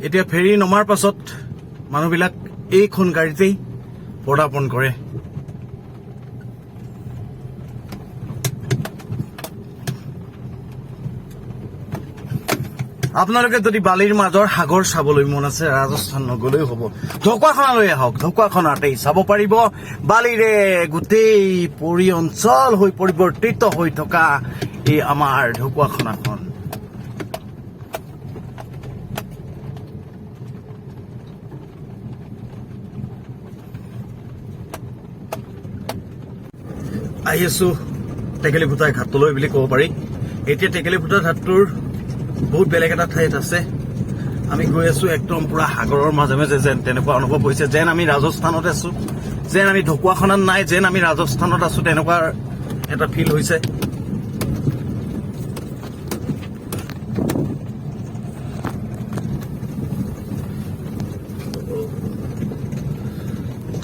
এতিয়া ফেৰী নমাৰ পাছত মানুহবিলাক এইখন গাড়ীতেই পদাৰ্পণ কৰে। আপোনালোকে যদি বালিৰ মাজৰ সাগৰ চাবলৈ মন আছে, ৰাজস্থান নগলেও হ'ব, ঢকুৱাখনালৈ আহক। ঢকুৱাখনাতেই চাব পাৰিব বালিৰে গোটেই পৰি অঞ্চল হৈ পৰিৱৰ্তিত হৈ থকা এই আমাৰ ঢকুৱাখনাখন। আহি আছো টেকেলিভুটা ঘাটলৈ বুলি ক'ব পাৰি। এতিয়া টেকেলিভুটা ঘাটটোৰ বহুত বেলেগ এটা ঠাইত আছে। আমি গৈ আছো একদম পুৰা সাগৰৰ মাজে মাজে, যেন তেনেকুৱা অনুভৱ হৈছে যেন আমি ৰাজস্থানত আছো, যেন আমি ঢকুৱাখনাত নাই, যেন আমি ৰাজস্থানত আছো, তেনেকুৱা এটা ফিল হৈছে।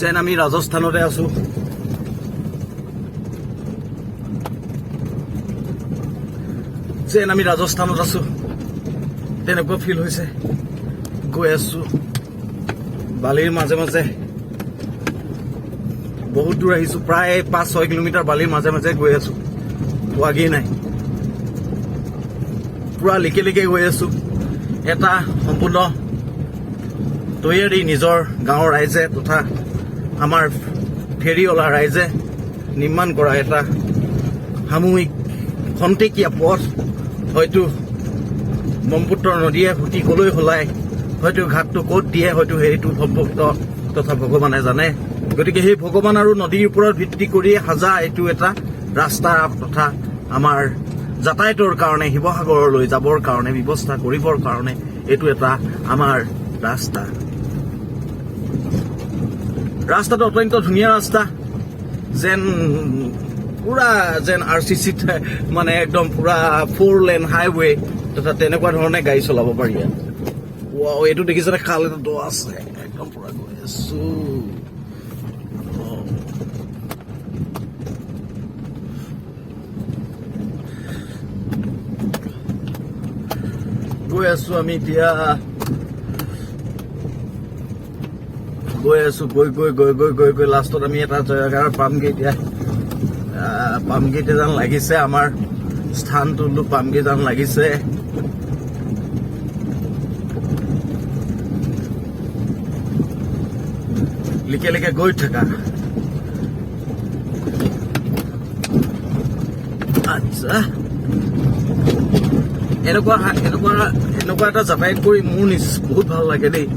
যেন আমি ৰাজস্থানতে আছো। যেন আমি ৰাজস্থানত আছো, তেনেকুৱা ফিল হৈছে। গৈ আছো বালিৰ মাজে মাজে, বহুত দূৰ আহিছো, প্ৰায় 5-6 কিলোমিটাৰ বালিৰ মাজে মাজে গৈ আছো, পোৱাগেই নাই। পুৰা লিকে লিকে গৈ আছো। এটা সম্পূৰ্ণ তৈয়াৰী নিজৰ গাঁৱৰ ৰাইজে তথা আমাৰ ফেৰীঅলা ৰাইজে নিৰ্মাণ কৰা এটা সামূহিক খন্তেকীয়া পথ। হয়তো ব্ৰহ্মপুত্ৰ নদীয়ে সুঁতি কলৈ সলাই, হয়তো ঘাটটো ক'ত দিয়ে, হয়তো সেইটো ব্ৰহ্মপুত্ৰ তথা ভগৱানে জানে। গতিকে সেই ভগৱান আৰু নদীৰ ওপৰত ভিত্তি কৰিয়ে সাজা এইটো এটা ৰাস্তা তথা আমাৰ যাতায়াতৰ কাৰণে, শিৱসাগৰলৈ যাবৰ কাৰণে ব্যৱস্থা কৰিবৰ কাৰণে এইটো এটা আমাৰ ৰাস্তা। ৰাস্তাটো অত্যন্ত ধুনীয়া ৰাস্তা, যেন পুৰা যেন আৰচিচিত মানে একদম পুৰা ফ'ৰ লেন হাইৱে তথা তেনেকুৱা ধৰণে গাড়ী চলাব পাৰি ইয়াত। ৱাও, এইটো দেখিছেনে? খাল এটা দ আছে, একদম পুৰা গৈ আছো। অ। গৈ আছো আমি এতিয়া, গৈ আছো, গৈ গৈ গৈ গৈ গৈ গৈ লাষ্টত আমি এটা জেগা পামগৈ এতিয়া। পামগৈ এতিয়া যেন লাগিছে, আমাৰ স্থানটো পামগৈ যেন লাগিছে। লিকে লিকে গৈ থাকা। আচ্ছা, এনেকুৱা এটা যাতায়াত কৰি মোৰ নিজ বহুত ভাল লাগে দেই।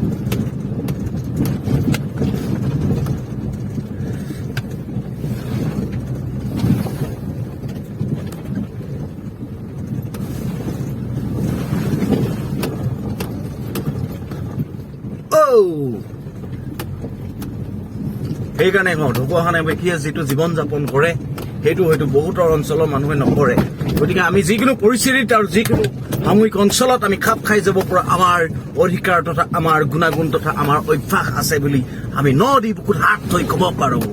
ঔ! সেইকাৰণে কওঁ, ঢকুৱাখানাবাসীয়ে যিটো জীৱন যাপন কৰে সেইটো হয়তো বহুতৰ অঞ্চলৰ মানুহে নকৰে। গতিকে আমি যিকোনো পৰিস্থিতিত আৰু যিকোনো সামূহিক অঞ্চলত আমি খাপ খাই যাব পৰা আমাৰ অধিকাৰ তথা আমাৰ গুণাগুণ তথা আমাৰ অভ্যাস আছে বুলি আমি নদী বুকুত হাত থৈ ক'ব পাৰোঁ।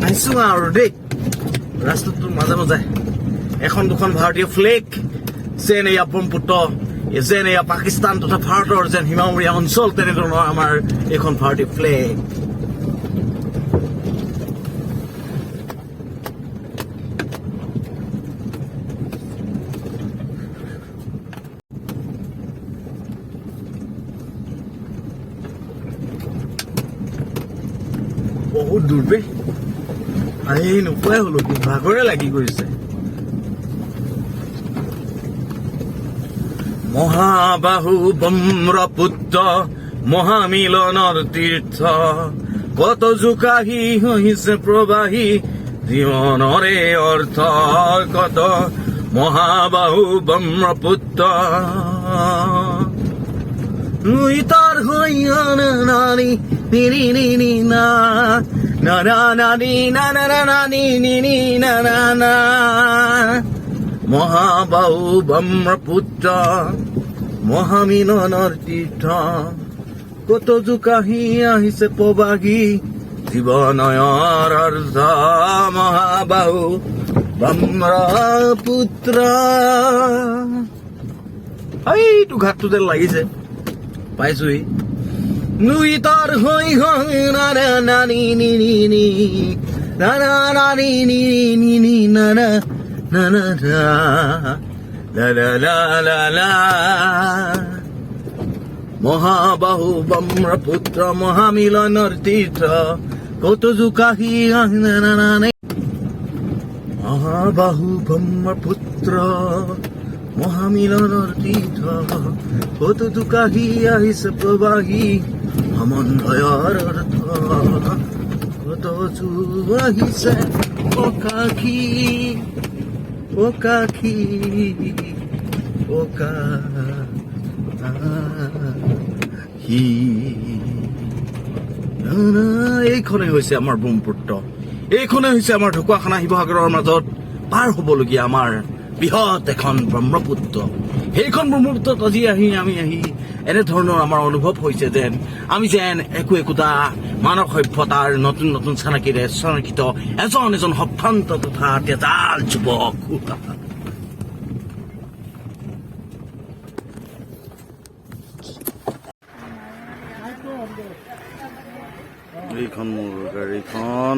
আহিছো আৰু দেই। ৰাস্তাটোৰ মাজে মাজে এখন দুখন ভাৰতীয় ফ্লেগ, যেন এয়া ব্ৰহ্মপুত্ৰ, যেন এয়া পাকিস্তান তথা ভাৰতৰ যেন সীমামূৰীয়া অঞ্চল, তেনেধৰণৰ আমাৰ এইখন ভাৰতীয় ফ্লেগ। বহুত দূৰ বে, আহি নোপোৱাই হলো, ভাগৰে লাগি গৈছে। মহাবাহু ব্ৰহ্মপুত্ৰ মহামিলনৰ তীৰ্থ, কত জোকাহি হৈছে প্ৰবাহী জীৱনৰে অৰ্থ, কত মহাবাহু ব্ৰহ্মপুত্ৰ তাৰ নানি নি নি নি না না না না নি না না না না নি নি নি না না না। মহাবাহু ব্ৰহ্মপুত্ৰ মহামিলনৰ তীৰ্থ, কত জোকাহি আহিছে প্ৰবাহী জীৱনয়ৰ অৰ্থ। মহাবাহু ব্ৰহ্মপুত্ৰ। এইটো ঘাটটো যেন লাগিছে, পাইছোহি। লুইতৰ হৈ হৈ না না না নি নি নি নি না না না নি নি নি নি না না না না না লা লা লা লা। মহাবাহু ব্ৰহ্মপুত্ৰ মহামিলনৰ তীৰ্থ, কত জোকাহি। মহাবাহু ব্ৰহ্মপুত্ৰ মহামিলনৰ তীৰ্থ, কত জোকাহি আহিছে প্ৰবাহী সমন্বয়ৰ অৰ্থ। কত যুগ আহিছে প্ৰকাশী প্ৰকাশী প্ৰকাশী। এইখনে হৈছে আমাৰ ব্ৰহ্মপুত্ৰ। এইখনে হৈছে আমাৰ ঢকুৱাখানা শিৱসাগৰৰ মাজত পাৰ হ'বলগীয়া আমাৰ বৃহৎ এখন ব্ৰহ্মপুত্ৰ। সেইখন ব্ৰহ্মপুত্ৰত আজি আহি আমি আহি এনেধৰণৰ আমাৰ অনুভৱ হৈছে যেন আমি যেন একো একোটা মানৱ সভ্যতাৰ নতুন নতুন চানেকিৰে চানেকিত এজন এজন সম্ভ্ৰান্ত তথা তেজাল যুৱক। এইখন মোৰ গাড়ীখন।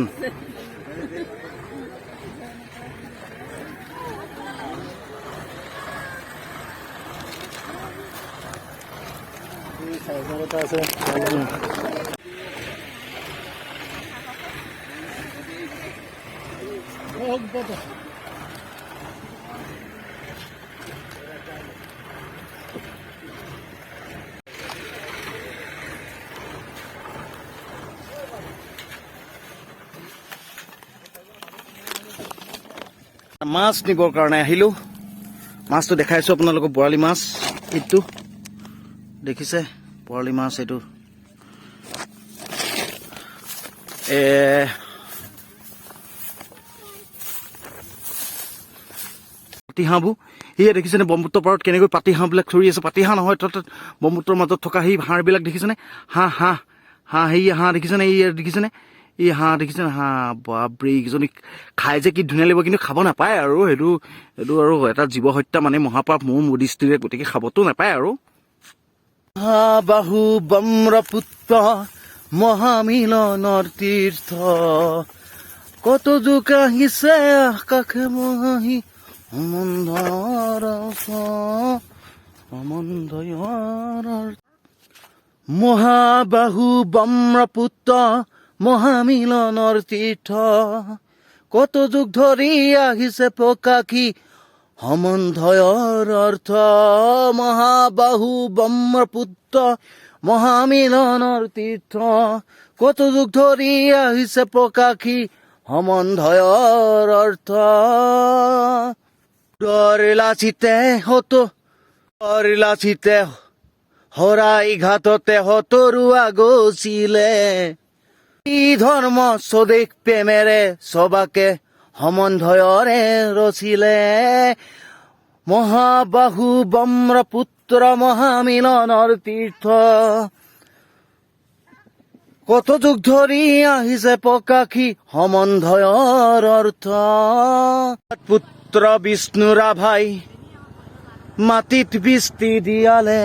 আছে। মাছ নিবৰ কাৰণে আহিলো। মাছটো দেখাইছো আপোনালোকক, বৰালি মাছ এইটো। দেখিছে, বৰালি মাছ এইটো। পাতি হাঁহবোৰ সেয়া দেখিছেনে? ব্ৰহ্মপুত্ৰ পাৰত কেনেকৈ পাতি হাঁহবিলাক চৰি আছে। পাতি হাঁহ নহয়, তাত ব্ৰহ্মপুত্ৰৰ মাজত থকা সেই হাঁহবিলাক দেখিছেনে? হাঁহ হাঁহ হাঁহ, সেই হাঁহ দেখিছেনে? এই দেখিছেনে? এই হাঁহ দেখিছেনে? হাঁহ, বাপৰে, এইকেইজনী খাই যে কি ধুনীয়া লাগিব, কিন্তু খাব নাপায় আৰু। সেইটো আৰু এটা জীৱ হত্যা মানে মহাপাপ মোৰ দৃষ্টিৰে, গতিকে খাবতো নাপায় আৰু। বাহু ব্ৰহ্মপুত্ৰ মহামিলনৰ তীৰ্থ, কত যুগ আহিছে আকাশে মহাহি সমন্ধৰ সমন্ধয়ৰ। মহাবাহু ব্ৰহ্মপুত্ৰ মহামিলনৰ তীৰ্থ, কত যুগ ধৰি আহিছে প্ৰকাশী সমন্ধয়ৰ অৰ্থ। মহাবাহু ব্ৰহ্মপুত্ৰ মহামিলনৰ তীৰ্থ, কত যুগ ধৰি আহিছে প্ৰকাশী সমন্ধয়ৰ অৰ্থ। লাচিতে হতো লাচিতে শৰাই ঘাটতে হতৰুৱা গৈছিলে, ধৰ্ম স্বদেশ প্ৰেমেৰে সবাকে সমন্ধয়ৰে ৰচিলে। মহাবাহু ব্ৰহ্মপুত্ৰ মহামিলনৰ তীৰ্থ, কত যুগ ধৰি আহিছে প্ৰকাশী সমন্ধয়ৰ অৰ্থ। পুত্ৰ বিষ্ণু ৰাভাই মাটিত বৃষ্টি দিয়ালে।